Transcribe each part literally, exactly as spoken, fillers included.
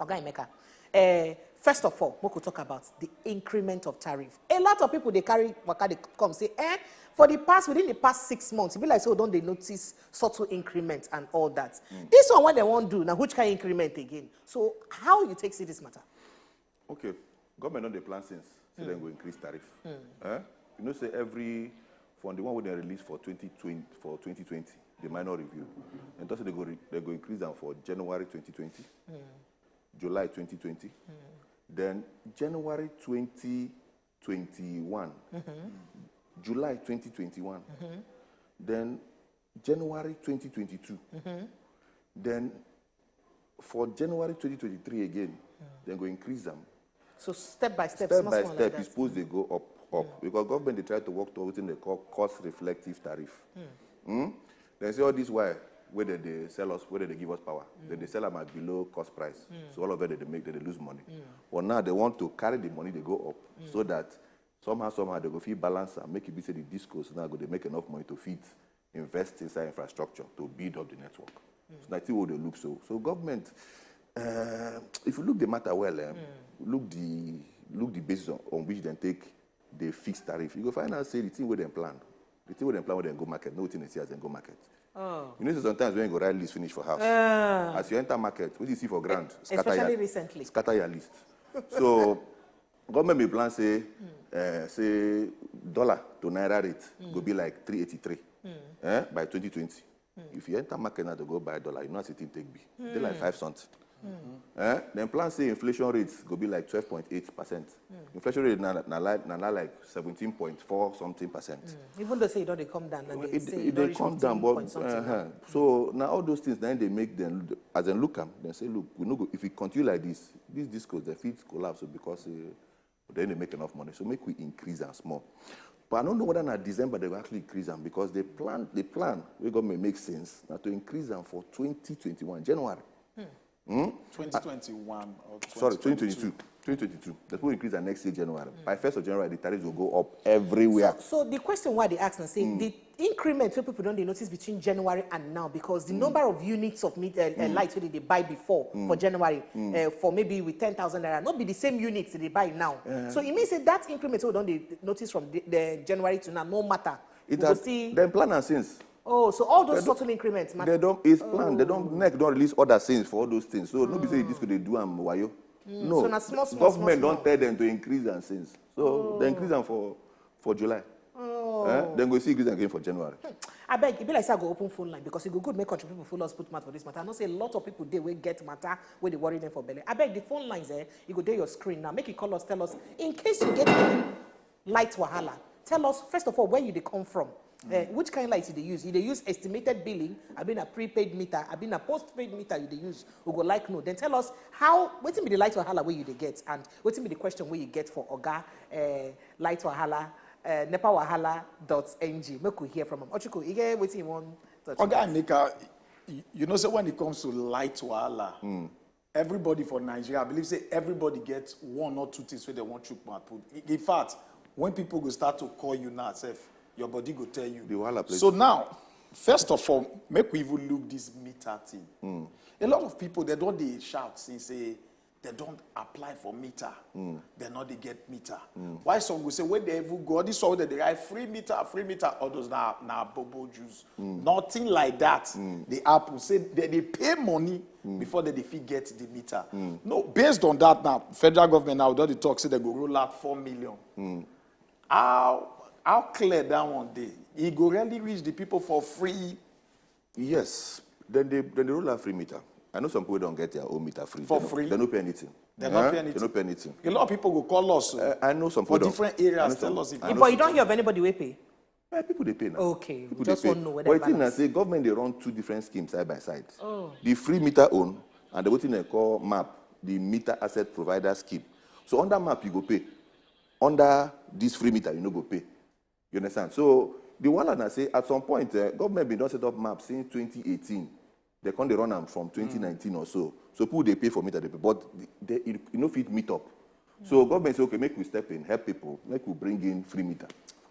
Oga Emeka, eh, first of all, we could talk about the increment of tariff. A lot of people, they carry waka, they come say, eh, for the past, within the past six months, e be like say we don dey notice subtle increment and all that. This one, what they wan do now, which kind increment again? So how you take see this matter? Okay, government don dey plan since, say dem go increase tariff. Eh? You know say every, from the one wey dem release for twenty twenty, for twenty twenty, the minor review, dem talk say dem go re-, dem go increase am for January twenty twenty, July twenty twenty, then January twenty twenty-one, July twenty twenty-one, then January twenty twenty-two, then for January twenty twenty-three again, dem go increase am. So step by step, Step small, by small like step, that. It's supposed to go up, up, because government dey try to work towards wetin dem call cost reflective tariff. Hmm? Dem say all this while wey dem dey sell us, wey dem dey give us power, dem dey sell am at below cost price. So all of them, dem dey make, dem dey lose money. But now dem want to carry the money dey go up, so that somehow, somehow dem go fit balance am, make e be say the discos now go dey make enough money to fit invest inside infrastructure to build up the network. So na thing wey dey look so. So government, uh, if you look the matter well, eh, look the, look the basis on, on which dem take dey fix tariff, you go find out say the thing wey dem plan, the thing wey dem plan wey dem go market, no thing dem see as dem go market. Oh. You know say sometimes when you go write list finish for house, Ah. As you enter market, wetin you see for ground, scatter Especially your, recently. Scatter your list. So government bin plan say, uh, say dollar to naira rate go be like three eighty-three, eh, by twenty twenty. If you enter market now to go buy dollar, you know as the thing take be. Dey like five something. Eh? Dem plan say inflation rates go be like twelve point eight percent. Inflation rate na, na like, na, na like seventeen point four something percent. Even though say e don dey come down, and It, it dey come down, but, uh, so now all those things, then they make them, as dem look am, dem say, look, we no go, if we continue like this, these discos, dem fit collapse, o, because, uh, then they make enough money. So make we increase am small. But I don't know whether na December they will actually increase am, because the plan, the plan wey government make since na to increase am for twenty twenty-one January. twenty twenty-one or Sorry, twenty twenty-two. twenty twenty-two. twenty twenty-two. Dem go increase am next year January. By first of January, the tariffs will go up everywhere. So, so the question why they ask and say the increment wey people don dey notice between January and now, because the number of units of meat, uh, uh, light wey dem dey buy before for January, uh, for maybe with ten thousand naira, no be the same units dem dey buy now. So e mean say that increment wey we don dey notice from the, the January to now no matter. It We go has, see. Dem plan am since. Oh, so all those Dem don- subtle increments matter. Dem don, it's planned. Dem don, NEC don release order since for all those things. So no be say this go dey do am wayo. No. So na small, small, Government small, don tell them to increase am since. So dem increase am for, for July. Eh? Dem go see increase am again for January. Abeg, e be like say I go open phone line, because e go good make country people follow us put mouth for this matter. I know say a lot of people dey wey get matter wey dey worry them for belle. Abeg, the phone lines, eh, e go dey your screen now. Make you call us, tell us in case you get any light wahala. Tell us first of all where you dey come from. Eh, which kind light you dey use? You dey use estimated billing, abi na prepaid meter, abi na postpaid meter you dey use? We go like know. Then tell us how, wetin be the light wahala wey you dey get, and wetin be the question wey you get for Oga, eh, light wahala, eh, nepa wahala dot N G. Make we hear from am. Ochuku, you get wetin you wan touch? Oga Emeka, y-, you know say when it comes to light wahala, everybody for Nigeria, I believe say everybody get one or two things wey dem wan chook mouth put. In, in fact, when people go start to call you now sef, your body go tell you. The wahala plenty. So now, first of all, make we even look this meter thing. A lot of people, dem don dey shout since say dem don apply for meter, dem no dey get meter. Why some go say when dem even go, all this one wey dem dey write free meter, free meter, all those na, na bobo juice. Nothing like that dey happen. Say dem dey pay money before dem dey fit get the meter. No, based on that now, federal government now don dey talk say dem go roll out four million. How, how clear that one dey? E go really reach the people for free? Yes. Then they, then they roll out free meter. I know some people don't get their own meter free. For They no, free? They no pay anything. They no Huh? pay anything. They no pay anything. A lot of people go call us o. Uh, I know some For people don't. Different I areas, know some- tell us if I you know But you some don't hear of anybody wey pay. Eh, people dey pay now. Okay, People just dey pay. Wan know whether But the thing na balance. Say government dey run two different schemes side by side. The free meter own and the wetin dem call map, the meter asset provider scheme. So under map you go pay. Under this free meter you no go pay. You understand? So the wahala na say at some point, eh, government bin don set up map since twenty eighteen. They come dey run am from twenty nineteen or so. So people dey pay for meter, dey pay, but they, e, e no fit meet up. So government say, okay, make we step in, help people, make we bring in free meter.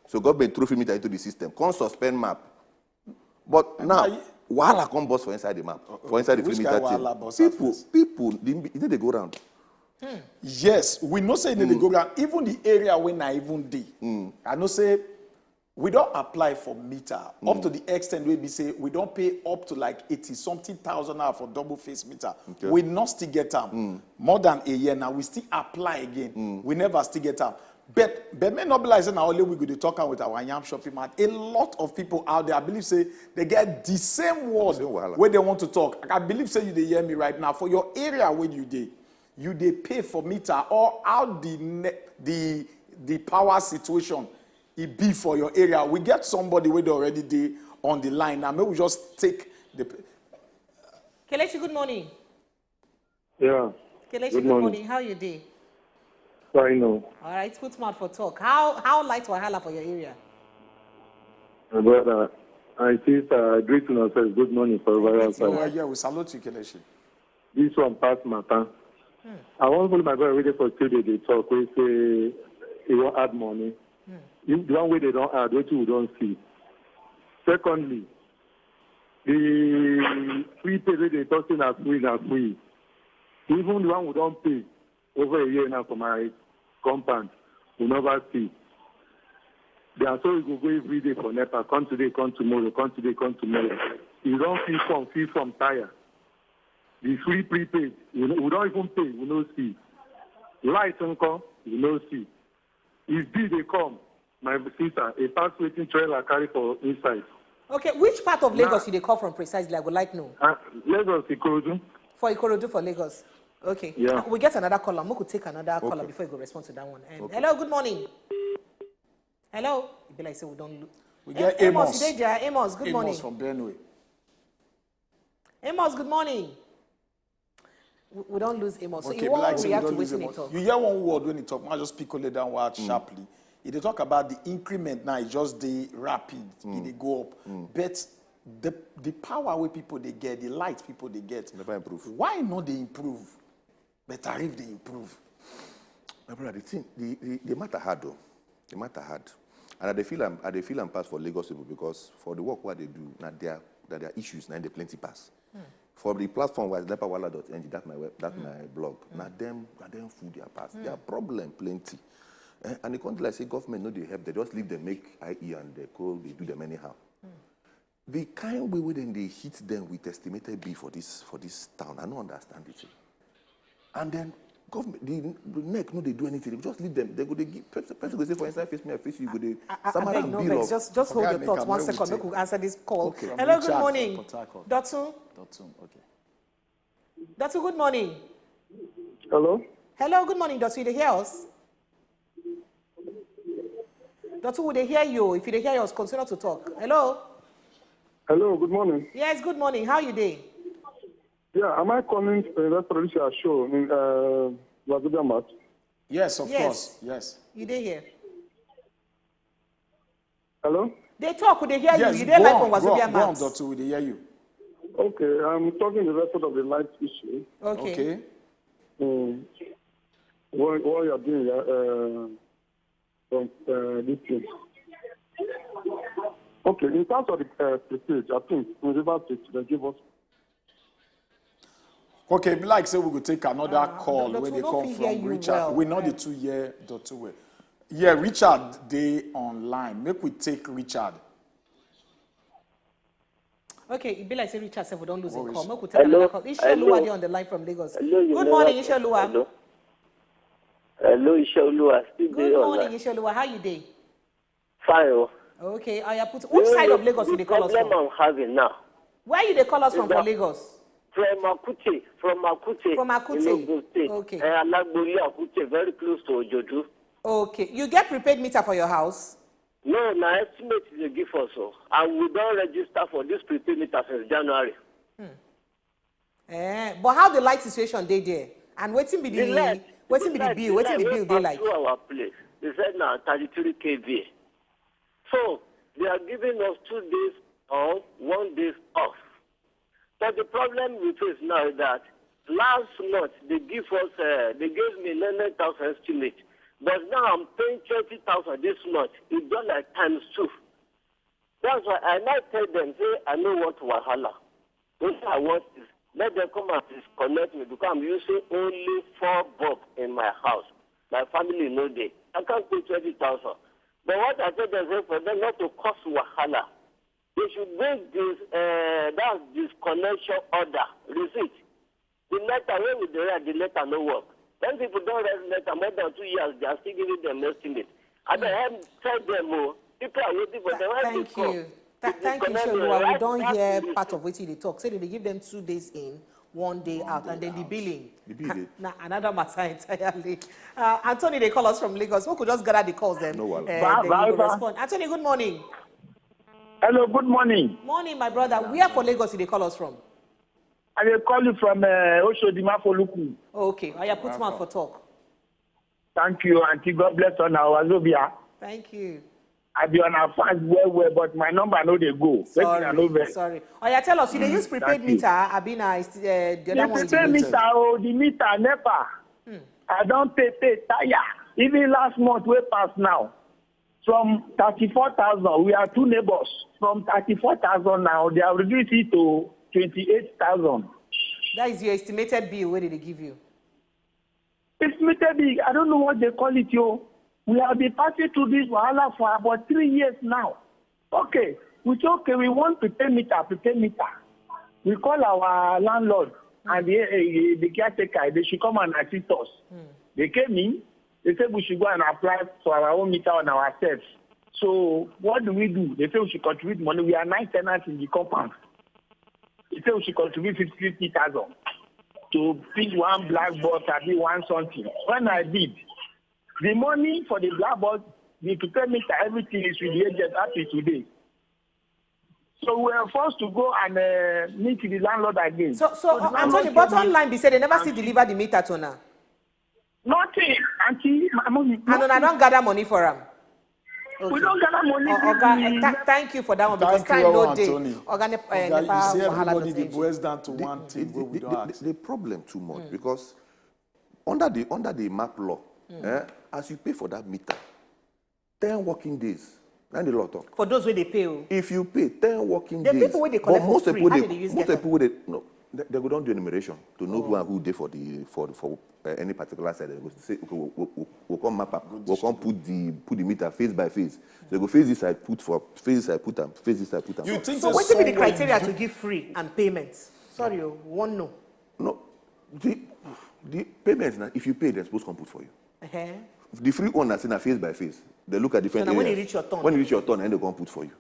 So government throw free meter into the system, come suspend map. But now, Aye. Wahala come burst for inside the map, for inside the Which three kind meter wahala thing. Burst at People, first? People, the, e no dey go round. Yes, we know say they dey go round. Even the area wey na even dey, I know say we don apply for meter up to the extent wey be say we don pay up to like eighty something thousand naira for double face meter. Okay. We no still get am. More than a year now, we still apply again. We never still get am. But but may not be like say na only we go dey talk am with our yam shopping mart. A lot of people out there, I believe say they get the same word Same wahala. Wey they want to talk. I believe say you dey hear me right now. For your area where you dey, you dey pay for meter or how the ne- the the power situation e be for your area. We get somebody wey dey already dey on the line now. May we just take the Kelechi, good morning. Yeah, Kelechi, Good good morning. Morning. How you dey? Fine o. All right, put mouth for talk. How how light wahala for your area? My brother, I see, uh, greet una first. Good morning for everybody Oh, outside. yeah, we salute you, Kelechi. This one pass matter. I wan follow my brother wey dey for studio dey talk, wey say he wan add money. You, the one wey they don add, wetin we don see? Secondly, the free pay wey they talk say na free, na free. Even the one we don pay over a year now for my compound, we never see. They are so we go go every day for nepa, come today, come tomorrow, come today, come tomorrow. You don fill form, fill form, tire. The free prepaid, we, no- we don even pay, we no see. Light nko, we no see. If bill dey come, my sister, e pass wetin trailer carry for inside. Okay, which part of Lagos you dey call from precisely? I would like know. Uh, Lagos, Ikorodu. For Ikorodu for Lagos. Okay. Yeah. We get another caller. We could take another caller Okay. Before you go respond to that one. Um, Hello, good morning. Hello. E be like say we don. Lo- We get Amos. Amos. You dey there? Amos, good Amos morning. From Benue. Amos, good morning. We, we don lose Amos. So Okay, you be wan like say we react to don lose wetin he Amos. Talk? You hear one word wey he talk. I just pick that one out sharply. He dey talk about the increment now. E just dey rapid. E dey go up. But the the power wey people dey get, the light people dey get, Never improve. Why not dey improve? But tariff dey improve. My brother, the thing, the, the, the matter hard though. The matter hard. And I dey feel am, I dey feel am pass for Lagos people because for the work wey they do, na their na their issues, na the plenty pass. For the platform was nepa wahala dot N G, that my web, that my blog. Na them, na them full their pass. Their problem plenty. Eh, and the country like say government no dey help, they just leave them make I E and the co they do them anyhow. The kind way wey dem dey hit them with estimated bill for this for this town, I no understand it. And then government, the, the neck no dey do anything. They just leave them. They go dey give person, person go say for inside face me, I face you, you go dey I, I, summarize abeg, no bill vex. of Just just hold Oga, your make thoughts am one when we second. Make take we answer this call. Okay. Hello, good Richard morning. From Port Harcourt. Dotun. Dotun, okay. Dotun, good morning. Hello? Hello, good morning, Dotun. You dey hear us? Dotun, we dey hear you. If you dey hear us, continue to talk. Hello. Hello, good morning. Yes, good morning. How you dey? Yeah, am I calling uh, that producer show in uh, Wazobia Mart? Yes, of Yes. Course. Yes. You dey here? Hello? They talk. We dey hear Yes. You. You dey Go live on, from go on, Wazobia go on, Max. Dotun. We dey hear you. Okay, I'm talking the record of the light issue. Okay. Okay. Um, what, what you're doing, uh, from uh, this thing. Okay, in terms of the uh, prepaid, I think in River State, they give us Okay, be like say we go take another call Dotun, wey dey no come fit hear from you Richard. Well. We know the two year Dotun way. Yeah, Richard dey online. Make we take Richard. Okay, e be like say Richard sef don lose him What call. is- Make we take Hello? another call. Isheoluwa Hello? Dey on the line from Lagos. Hello, you Good know morning, what? Isheoluwa. Hello. Hello, Isheoluwa. Still Good dey morning, online. Isheoluwa. How you dey? Fine. Oh. Okay, I put. Which side of Lagos you dey call us Problem from? I'm having now. Where you dey call us from for Is that- Lagos? From Akute, from Akute, From Akute. in Ogun State. Okay. Uh, Alagboli Akute, very close to Ojodu. Okay, you get prepaid meter for your house? No, na estimate they give us, oh. And we don register for this prepaid meter since January. Eh, but how the light situation dey there? And wetin be the, The light, wetin be the light, bill? Wetin the light bill wey dey pass like? Through our place, they said na thirty-three K V A. So they are giving us two days on, one day off. But the problem we face now is that last month they give us, uh, they gave me nine thousand estimate, but now I'm paying twenty thousand this month. It's done like times two. That's why I now tell them, say, I no want wahala. Wetin I want is, let them come and disconnect me, because I'm using only four bulb in my house. My family no dey. I can't pay twenty thousand. But what I tell them, say, for them not to cause wahala, they should bring this, uh, that disconnection order, receipt. The letter wey we dey write, the letter no work. When people don write letter more than two years, they are still giving them estimate. I dey help tell them, oh, people are waiting for them. When they Thank come, you. Tha- thank you, Sholuwa. We don hear part of wetin you dey talk. Say they dey give them two days in, one day out, and then the billing. The bill dey- Na another matter entirely. Uh, Anthony, they call us from Lagos. We could just gather the calls then. No wahala. Uh, Bye, then bye, you go bye. Respond. Anthony, good morning. Hello, good morning. Morning, my brother. Where for Lagos you dey call us from? I dey call you from uh, Oshodi Mafoluku. Okay, oya, put mouth for talk. Thank you, Auntie. God bless you now, Wazobia. Thank you. I be on our fans well, well, but my number no dey go. Make una no Sorry, vex. sorry. Oya, tell us, you dey use prepaid Thank you. Meter, abi na uh, the other The one is prepaid limited? Meter, oh, the meter, NEPA. I don pay, pay, tire. Even last month, wey pass now, from thirty-four thousand, we are two neighbors. From thirty-four thousand now, they have reduced it to twenty-eight thousand. That is your estimated bill wey they dey give you. Estimated bill, I don't know what they call it, yo. We have been passing through this wahala for about three years now. Okay, we say, okay, we want prepaid meter, prepaid meter. We call our landlord and the, eh, the caretaker, they should come and assist us. They came in, they said we should go and apply for our own meter on ourselves. So what do we do? They say we should contribute money. We are nine tenants in the compound. They say we should contribute fifty, fifty thousand to fix one black box, abi one something. When I did, the money for the black box, the prepaid meter, everything is with the agent up to today. So we were forced to go and uh, meet the landlord again. So, so the uh, landlord Anthony, bottom told me, line be say they never still deliver the meter to now. Nothing, Auntie, my mommy. And una don gather money for am. We don't gather money. O- give Oga, the- uh, tha- thank you for that one because Thank you, time no Oga dey. Anthony. Oga, ne- uh, Oga, NEPA you see, wahala everybody don dey end. boils down to one The, the, wey we the, don the, ask. the problem too much because under the under the MAP law, eh, as you pay for that meter, ten working days, na the law talk. For those wey dey pay o. If you pay ten working The days, people wey dey but collect for most free, people how dey, they dey use most get am? People wey dey, no, they, they go don do enumeration to know who and who dey for the for for uh, any particular side. They go say, okay, we'll, we'll, we'll, we'll come map am. We'll come put the put the meter phase by phase. So they go phase this side, put for phase this side, put am, phase this side, put am. You think So say wetin be the somewhere criteria you to give free and payment? Sorry, o, we wan know. No, the the payment na if you pay, they suppose come put for you. Uh-huh. The free one na say na phase by phase. They look at different So na when areas. E reach your turn. When e reach your turn, and they come put for you.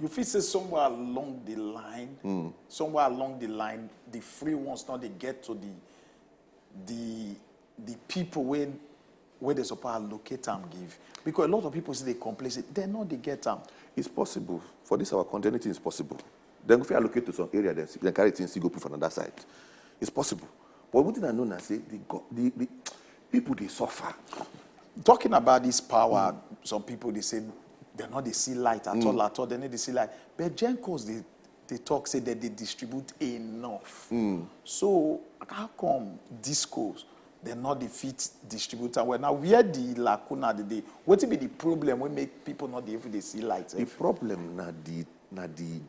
You feel say somewhere along the line, somewhere along the line, the free ones not they get to the the the people when where they suppose allocate and give, because a lot of people say they complain say they not they get them. It's possible. For this our country, anything is possible. Then if you allocate to some area, then, then carry things still go put for another side. It's possible. But one thing I know now say the, go- the, the people they suffer. Talking about this power, some people they say they not they see light at all at all. They need to see light, but Gencos they they talk say that they distribute enough. So how come discos they not the fit distribute am well? Now where the lacuna the day? What be the problem? We make people not dey even they see light. The problem na the na the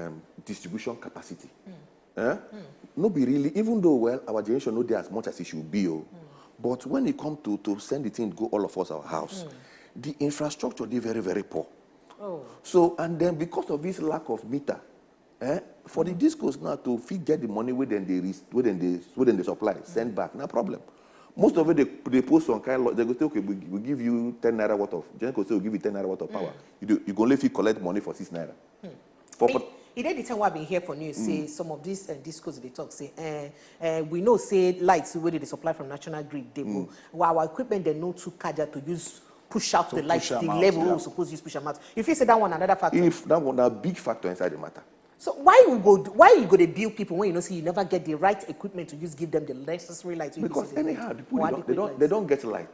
um, distribution capacity. Eh? No be really, even though well our generation no dey as much as it should be, oh, but when it come to to send the thing go all of us our house, the infrastructure dey very very poor. So and then because of this lack of meter, eh, for the discos now to fit get the money wey dem dey res- wey dem dey wey dem dey supply send back na problem. Most of it they they post some kind law, they go say okay, we, we give you ten naira worth of Gencos say we give you ten naira worth of power. You do you go only fit collect money for six naira. For E pot- e dey the time wey I been hear for news say some of these uh, discos dey talk say eh, eh, we know say lights wey dey dey supply from national grid dey but our equipment dem no too cater to use push out the lights push am the out, level wey yeah. We suppose use push am out. You feel say that one another factor? If that one na big factor inside the matter. So why you go why you go dey bill people when you know say you never get the right equipment to use give them the necessary light wey you Because say dem anyhow need the people or they don't, they adequate don't light? They don't get light.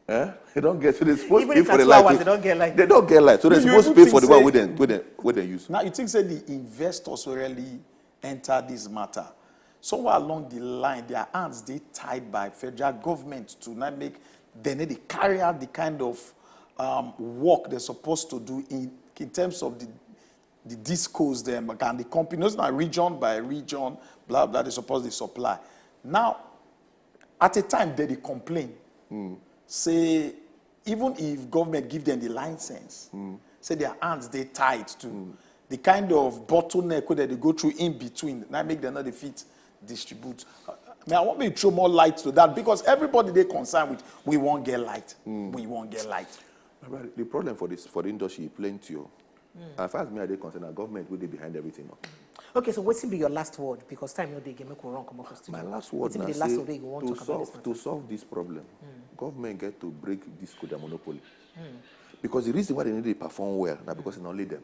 Eh? They don't get so they supposed Even to pay if for na the two light. hours, eh? they don't get light. They don't get light. So they You- you supposed to even pay for the think one say- wey dem wey dem wey dem use. Now you think say the investors will really enter this matter? Somewhere along the line, their hands they tied by federal government to not make then they carry out the kind of um, work they're supposed to do in in terms of the the discos dem and the companies na region by region, blah blah, they suppose dey supply. Now, at a time, they dey complain say even if government give them the license, say their hands dey tied to the kind of bottleneck wey dem dey go through in between, na make dem no dey fit distribute. I mean, I want me to throw more light to that because everybody dey concerned with, "We wan get light, we wan get light." My brother, the problem for this, for the industry, plenty o. As far as me I dey concerned, na government wey dey behind everything o. Okay, so wetin be your last word? Because time no dey again, make we run comot for studio. My last word Wetin na be the last say word wey you wan to talk about this solve matter? To solve this problem, government get to break this code their monopoly. Because the reason why they no dey perform well na because they no lead them.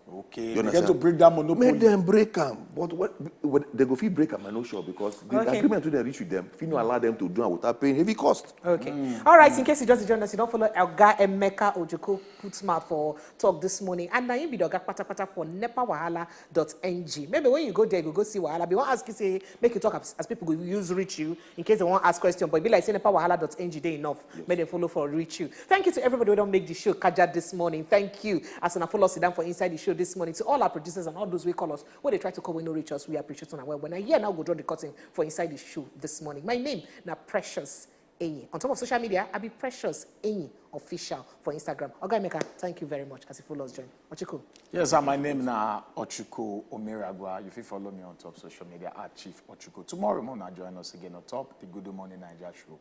Okay, You they get understand? to break that monopoly. Make them break am, but what, what they go fit break am, I no sure because the Okay. agreement wey dem reach with them fit no allow them to do am without paying heavy cost. Okay. All right, in case you just join us, you don follow Oga Emeka Ojoko put mouth for talk this morning. And na him be the oga patapata for nepa wahala dot ng. Maybe when you go there, you go see wahala. But I wan ask you say, make you talk as, as people go use reach you in case they wan ask question. But e be like say nepa wahala dot ng dey enough. Make dem follow for reach you. Thank you to everybody wey don make the show kaja this morning. Thank you. As una follow us sit down for inside the show this morning. To all our producers and all those wey call us, wey dey try to call, wey no reach us, we appreciate una well well. And here now go draw the curtain for inside the show this morning. My name na Precious Enyi. On top of social media, I be Precious Enyi Official for Instagram. Oga Emeka, thank you very much as you follow us join. Ochiko. Yes, and my name na Ochuko Omeragwa. You fit follow me on top social media at Chief Ochuko. Tomorrow, una join us again on top the Good Morning Naija show.